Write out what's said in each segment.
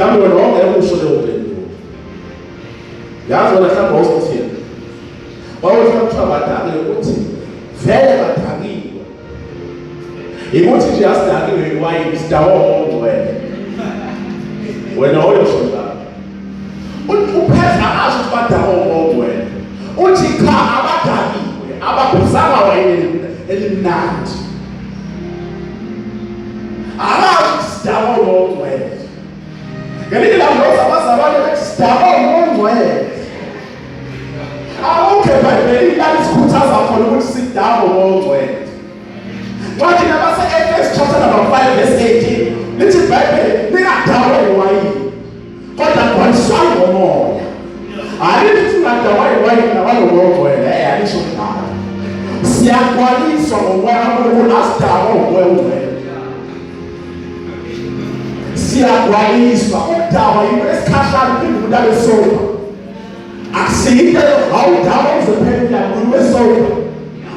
Mhlawumbe wena wawungeke usho leyo mpendulo. Yazi wena mhlawumbe wawuzothini? Wawuthi kuthiwa badakiwe uthi vele badakiwe. Yikuthi nje asidakiwe iwayini sidakwa ongcwele. Wena wawuyosho njalo. Uphetha akasho ukuthi badakwa ongcwele. Uthi cha abadakiwe abaphuzanga wayini elimnandi. Akasho ukuthi sidakwa ongcwele. Ngelinye ilanga loza abazalwane bethi sidakwa ongcwele. Akukho eBhayibhelini la lisikhuthaza khona ukuthi sidakwe ngongcwele. Ncwadi nabase-Efesu chapter number 5 verse 18 lithi iBhayibheli ningadakwa yiwayini kodwa gcwaliswani ngomoya. Alithi singadakwa yiwayini nabalongongcwele, eh alisho njalo. Siyagcwaliswa ngomoya kaNkulunkulu asidakwa ngomoya ongcwele. Siyagcwaliswa ukudakwa yinto esikhashana uphinde umuntu abe sober. Akusiyinto awudakwa uze kuphele umnyaka umuntu wesober.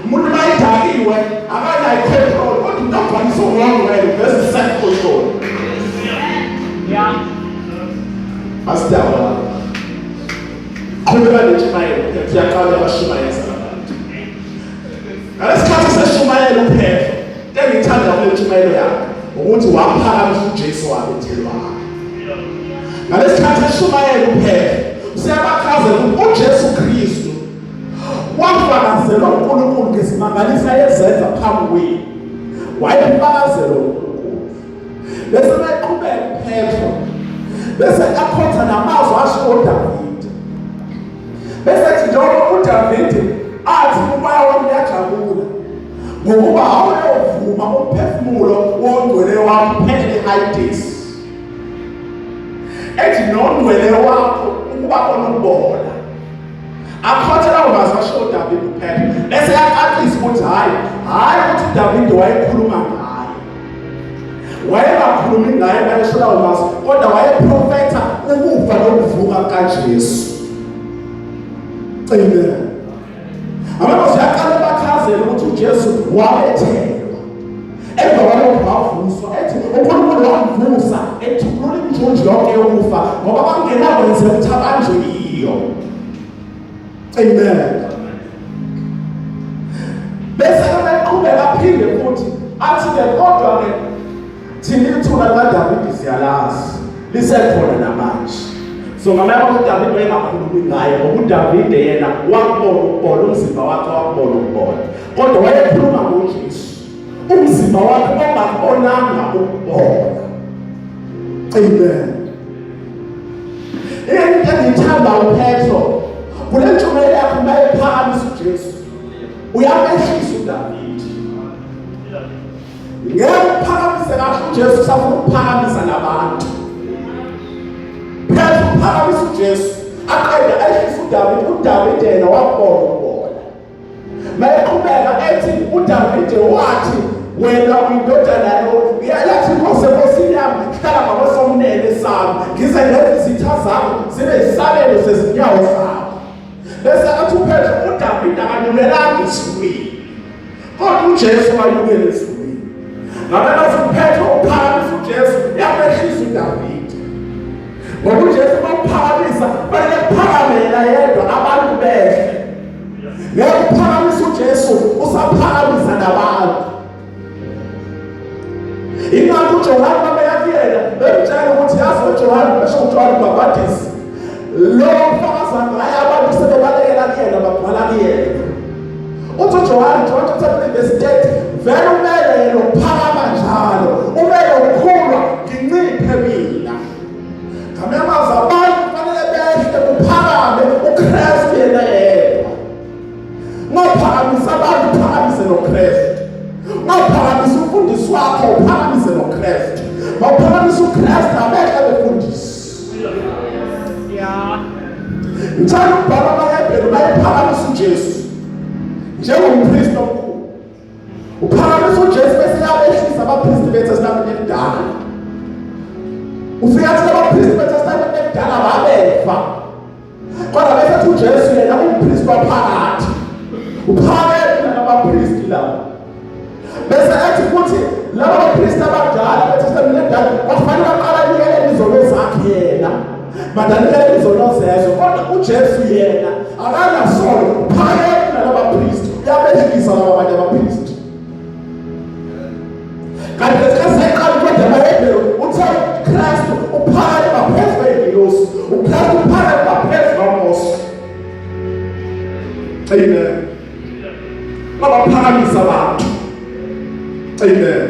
Umuntu uma edakiwe akanayo control kodwa umuntu ogcwalisa umoya bese self control. Yeah. Asidakwa. Qhubeka nentshumayelo, siyaqala abashumayeza abantu. Ngalesikhathi seshumayela uPetro, engithanda kule ntshumayelo yakhe ukuthi waphakamisa uJesu wabethelwayo. Ngalesikhathi eshumayela uPetro, siyabachazela ukuthi uJesu Kristu wafakazelwa uNkulunkulu ngezimangaliso ayezenza phambi kwenu. Wayefakazelwa uNkulunkulu. Bese beqhubeka uPetro bese akhotha namazwi asho uDavide. Bese ethi njengoba uDavide athi umoya wami uyajabula ngokuba awuyovuma umphefumulo wongcwele wami uphelele eHayidesi. Ethi nongcwele wakho ukuba kona ukubola. Akhothe lawo mazwi asho uDavide uPetro bese yacacisa ukuthi hhayi hhayi ukuthi uDavide wayekhuluma ngaye. Wayengakhulumi ngaye mayesho lawo mazwi kodwa wayeprofetha ukufa nokuvuka kaJesu. Amen. Amazwi aqala bachazela ukuthi uJesu wabethelwa. Emva kwalokho wavuswa ethi uNkulunkulu wamvusa ethukulula imijunju yonke yokufa ngoba bangenakwenzeka ukuthi abanjwe yiyo. Amen. Bese eqhubeka aphinde futhi athi-ke kodwa-ke thina ithuna likaDavide siyalazi lisekhona namanje. So ngamanye amazwi uDavide wayengakhulumi ngaye ngoba uDavide yena wakubona ukubona umzimba wakhe wakubona ukubona kodwa wayekhuluma ngoJesu umzimba wakhe ongakubonanga ukubona. Amen. Into engiyithanda uPetro kule ntshumayelo yakhe uma ephakamisa uJesu uyamehlisa uDavide. Ngeke uphakamise kahle uJesu usafuna ukuphakamisa nabantu. Petro uphakamisa uJesu aqede ehlisa uDavide, uDavide yena wakubona ukubona. Mayeqhubeka ethi uDavide wathi wena uyindodana yathi inkosi enkosini yami hlala ngakwesomnene sami ngize ngenze izitha zakho zibe isabelo sezinyawo zakho. Bese athi uPetro uDavide akanyukelanga ezulwini kodwa uJesu wanyukela ezulwini. Ngabe bathi uPetro uphakamisa uJesu yamehlisa uDavide. Ngoba uJesu baphakamisa kufanele kuphakame yena yedwa abantu behle. Ngeke uphakamisa uJesu usaphakamisa nabantu. Ingakho uJohane babeya kuyena bemtshela ukuthi yazi uJohane besho uJohane uBhabhadisi lo ufakaza ngaye abantu sebebalekela kuyena bagcwala kuyena. Uthi uJohane John chapter 3 verse 30 vele umele yena ukuphakama njalo umele ukukhulwa nginciphe mina. Ngamanye amazwi abantu kufanele behle kuphakame uKristu yena yedwa. Ungaphakamisa abantu uphakamise noKristu. Ungaphakamisa umfundisi wakho uphakamise noKristu. Mawuphakamisa uKristu abehle befundisi. Yeah. Ngithanda ukubhala amaHebheru bayephakamisa uJesu njengompristi omkhulu. Uphakamisa uJesu bese yabehlisa abapristi beTestamente elidala. Ufika athi abapristi beTestamente elidala babefa. Kodwa bese athi uJesu yena umpristi waphakathi. Uphakeme kunabapristi laba. Bese athi futhi laba bapristi abadala beTestamente elidala bafanele baqala anikelele izono zakhe yena. Badalela izono zezwe, kodwa uJesu yena akanasono, phakeme nalabapristi, uyabehlisa laba abanye abapristi. Kanti ngesikhathi seqala incwadi yamaHebheru uthe uKristu uphakeme ngaphezu kwey'ngilosi, uKristu uphakeme ngaphezu kwaMose. Amen. Babaphakamisa abantu. Amen.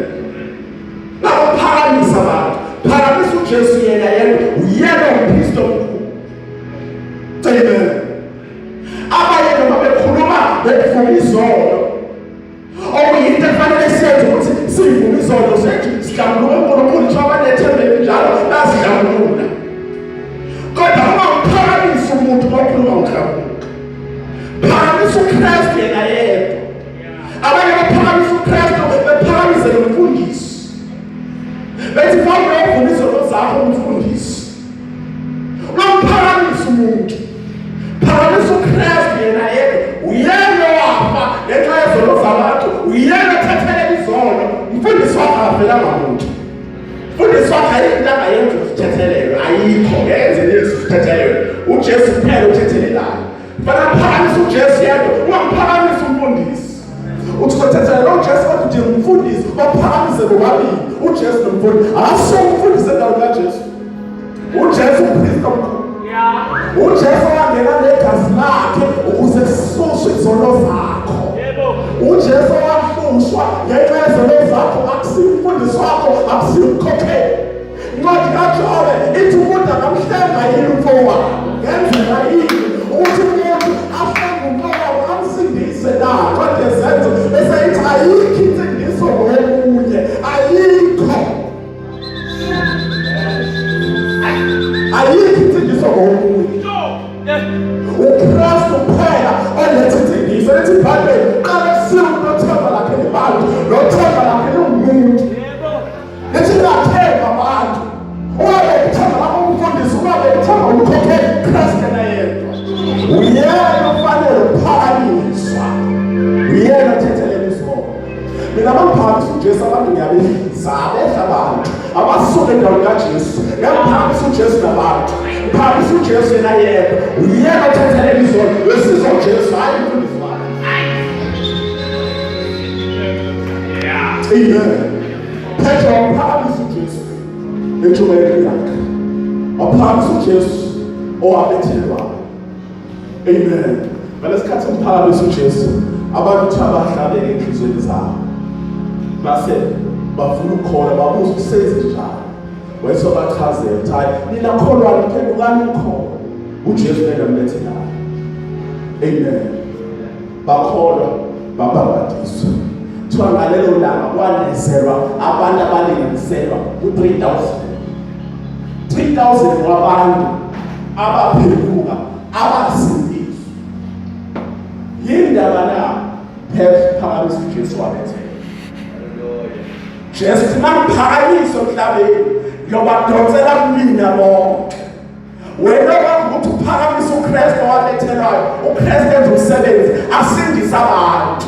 Babaphakamisa abantu. Phakamisa uJesu yena yedwa, uyena umpristi omkhulu. Amen. Abanye noma bekhuluma bevuma izono okuyinto efanele siyenze ukuthi sivume izono zethu sihlambuluke uNkulunkulu njengoba abanethemba elinjalo bazihlambulula kodwa uma uphakamisa umuntu okhuluma uhlambuluka phakamisa uKristu yena yedwa abanye baphakamisa uKristu bephakamise nomfundisi bethi fanele uvuma izono zakho umfundisi Umphakamisa umuntu. Phakamisa uKristu yena yedwa. Uyena owafa ngenxa yezono zabantu. Uyena othathelela izono. Umfundisi wakhe akafelanga muntu. Umfundisi wakhe ayikho into angayenza ukuthethelelwa. Ayikho. Ngeke enze lezi ukuthethelelwa. UJesu kuphela uthethelelayo. Fanele aphakamisa uJesu yedwa. Ungamphakamisi umfundisi. Uthi uzothethelela uJesu kodwa uthi umfundisi baphakamise bobabili uJesu nomfundisi. Akasuke umfundisi endaweni kaJesu. uJesu uMpristi omkhulu. uJesu wangena negazi lakhe ukuze kususwe izono zakho. uJesu wahlushwa ngenxa yezono zakho, akusiyo umfundisi wakho, akusiyo umkhokheli. Incwadi kaJobe ithi umuntu angamhlenga yini umfowabo? Ngenzeka yini ukuthi umuntu ahlenge umfowabo amsindise na? Incwadi yeZenzo bese ithi ayikho insindiso ngomunye, ayikho. Ayikho insindiso ngomunye. UKristu kuphela oletha insindiso. Lethi iBhayibheli qala kusiwe umuntu othemba lakhe libantu, nothemba lakhe liwumuntu. Lithi lingathemba abantu. Ungabeki ithemba lakho kumfundisi, ungabeki ithemba kumkhokheli, Kristu yena yedwa. Uyena ofanele ukuphakanyiswa. Uyena othethelela izono. Mina bangiphakamisa uJesu abantu ngiyabehlisa, abehla abantu. Abasuke endaweni kaJesu. Ngiyaphakamisa uJesu nabantu. Phakamisa uJesu yena yedwa. Uyena othethelela izono. Wesizwa uJesu, hayi umfundisi wakhe. Amen. Petro waphakamisa uJesu entshumayelweni yakhe. Waphakamisa uJesu owabethelwayo. Amen. Ngalesikhathi ngiphakamisa uJesu, abantu kuthiwa bahlabeke enhliziyweni zabo. Base bafuna ukukholwa, babuza ukuthi senze njani. Wayesobachazela ukuthi hayi nina kholwani phendukani nikholwe. UJesu engamlethelayo. Amen. Bakholwa babhabhadiswa. Kuthiwa ngalelo langa kwanezelwa abantu abalinganiselwa ku-3000. 3000 wabantu abaphenduka abasindiswa. Yindaba na Phetro phakamisa uJesu wabethela. Jesu uthi mangiphakanyiswe emhlabeni ngiyobadonsela kumina bonke. Wena okwazi ukuthi uphakamise uKristu owabethelwayo, uKristu enza umsebenzi asindise abantu.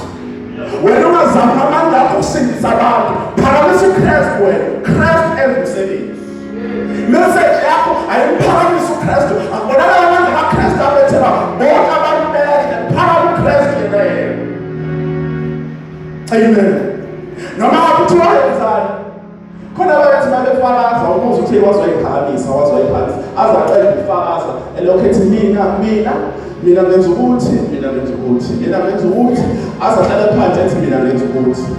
Wena ungazami amandla akho ukusindisa abantu, phakamisa uKristu wena, Kristu enza umsebenzi. Message yakho ayimphakamise uKristu, akubonakala amandla kaKristu abethelwa bonke abantu behle, phakama uKristu yena yena. Amen. Noma ngabe kuthiwa wenzani khona bayathi babefakaza umuzi uthe wazoyiphakamisa wazoyiphakamisa aze aqede ukufakaza elokhu ethi mina mina mina ngenza ukuthi mina ngenza ukuthi mina ngenza ukuthi aze ahlale phansi ethi mina ngenza ukuthi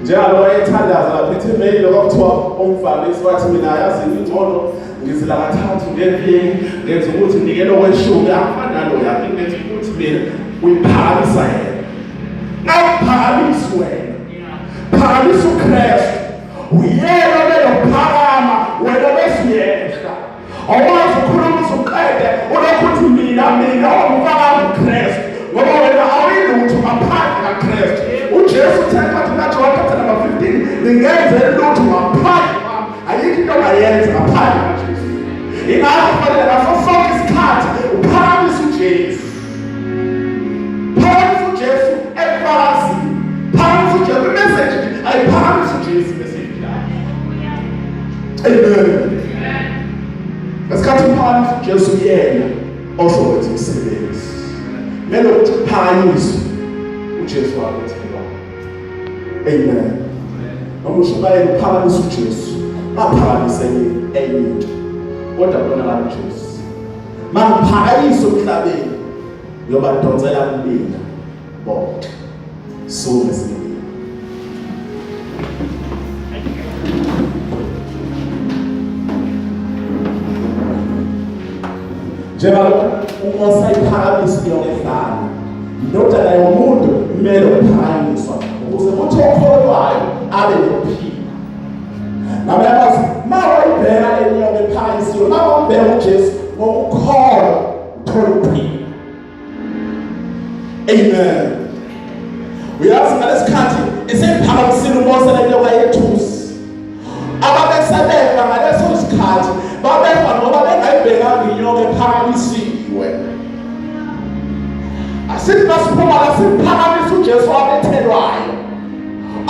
njengalo wayethandaza lapha ethembeni lokho kuthiwa umfamisi wathi mina yazi ingcono ngizila kathathu ngeviki ngenza ukuthi nikele okweshumi akufani naloya ngenza ukuthi mina uyiphakamisa yena Awuphakamisi wena. Phakamisa uKristu. Uyena obeyophakama wena bese uyehla. Awazi ukhuluma usuqede ulokhu uthi mina mina ongufakazi uKristu ngoba wena awuyilutho ngaphandle kaKristu. UJesu uthe encwadini kaJohn chapter number 15 ningenze lutho ngaphandle kwami. Ayikho into ongayenza ngaphandle kaJesu. Ingakho kufanele ngaso sonke isikhathi uphakamise uJesu. Phakamisa uJesu ebufakazini. Phakamisa uJesu message nje ayiphakamisa uJesu message yakhe. Amen. ukuphakamisa uJesu kuyena ozokwenza umsebenzi. Kumele ukuthi kuphakanyiswe uJesu wabethelwa. Amen. Noma ushumayela uphakamisa uJesu, baphakamise enye into. Kodwa kubonakala uJesu. Mangiphakanyiswe emhlabeni, ngiyobadonsela kumina bonke. Suke sibili. Njengalokhu uMose ayiphakamisa inyoka ehlane, indodana yomuntu kumele ukuphakanyiswa ukuze kuthi okholwayo abe nokuphila. Ngamanye amazwi, uma wayibheka le nyoka ephakanyisiwe, uma wambheka uJesu ngokukholwa uthola ukuphila. Amen. Uyazi ngalesikhathi esephakamisile uMose lenyoka yethusi. Ababesebefa ngaleso sikhathi babefa ngoba bengayibhekanga inyoka ephakamisiwe. Asithi masiphuma la siphakamisa uJesu wabethelwayo.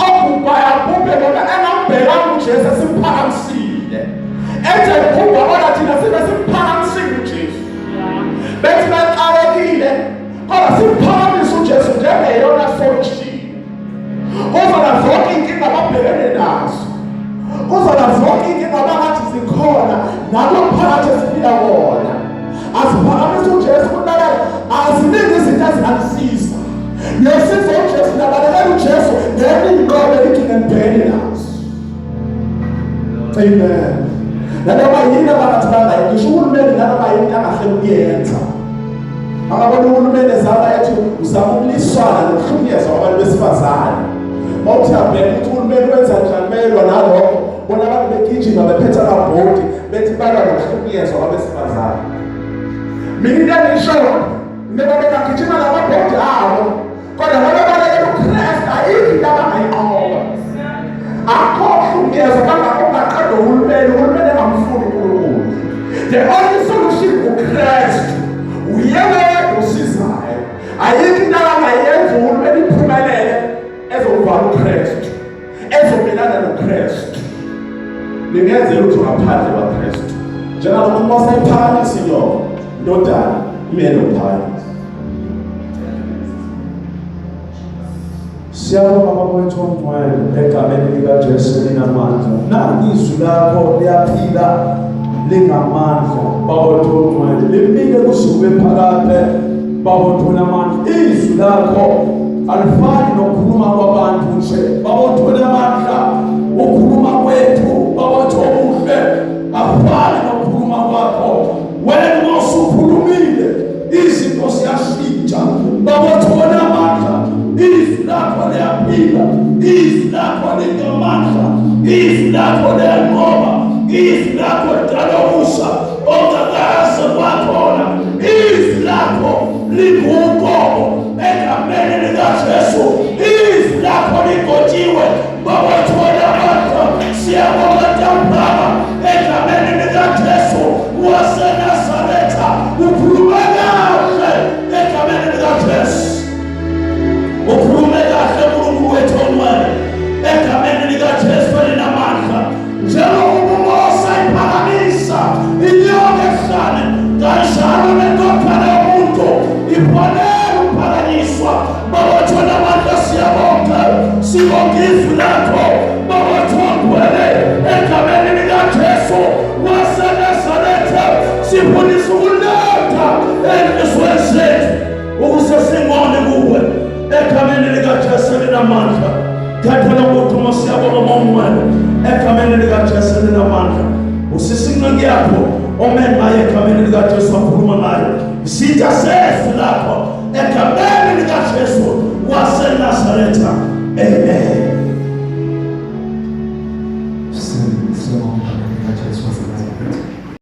Obhubhayo abhubhe ngoba engambhekanga uJesu esimphakamisile. Ethe bhubha kodwa thina sibe simphakamisile uJesu. Bethi baxakekile kodwa simphakamise uJesu njengeyona solution. Kuzona zonke inkinga ababhekene nazo. Kuzona zonke inkinga abangathi zikhona nalo phakathi esiphila kona. Asiphakamise uJesu kulalela aziningi izinto ezingamsiza. Niyosiza uJesu nabalekela uJesu ngeke inqobe inkinga enibhekene nazo. Amen. Nanoma yini abangathi bangayi ngisho uhulumeni nanoma yini angahle ukuyenza. Angabona uhulumeni ezama ethi uzama ukuliswana nokuhlukunyezwa kwabantu besifazane. Mawuthi abheka ukuthi uhulumeni wenza njani mayelwa nalokho, bona abantu begijima bephethe amabhodi bethi balwa nokuhlukunyezwa kwabesifazane. Mina into engishoyo mina bengagijima namabhodi abo kodwa ngoba balekela uKristu ayikho into abangayinqoba. Akukho kuhlukunyezwa kangako ungaqeda uhulumeni, uhulumeni engamfuni uNkulunkulu. The only solution uKristu. Uyena yedwa osizayo. Ayikho into angayenza uhulumeni iphumelele ezokuvala uKristu. Ezomelana noKristu. Ningenze lutho ngaphandle kwaKristu. Njengalokhu uMose ephakamisa inyoka, ndodana, kumele uphakamise. Siyabonga Baba wethu ongcwele egameni likaJesu elinamandla. Nangu izwi lakho liyaphila lingamandla Baba wethu ongcwele limile kuze kube phakade Baba wethu onamandla. Izwi lakho alifani nokukhuluma kwabantu nje Baba wethu onamandla, ukhuluma kwethu Baba wethu omuhle akufani nokukhuluma kwakho wena uma usukhulumile izinto ziyashintsha babothola amandla izwi lakho liyaphila izwi lakho lingamandla izwi lakho liyanqoba izwi lakho lidala okusha ongakaze kwakhona izwi lakho linguqobo egameni likaJesu izwi lakho ligotshiwe Babathola amandla siyabonga ntambama egameni likaJesu waseNazaretha ukhulume kahle egameni likaJesu ukhulume kahle uNkulunkulu wethu ongcwele egameni likaJesu elinamandla njengoba uMose iphakamisa inyoka ehlane kanjalo nendodana yomuntu ifanele ukuphakanyiswa Babathona amandla siyabonga sibonga izwi lakho babathongwele egameni likaJesu waseNazaretha sifundisa ukuletha enhliziyweni zethu ukuze singone kuwe egameni likaJesu elinamandla thatha lokuthi uma siyabonga mongwele egameni likaJesu elinamandla usisa inceku yakho omen ngaye egameni likaJesu wakhuluma ngayo isitha sezwi lakho egameni likaJesu waseNazaretha amen.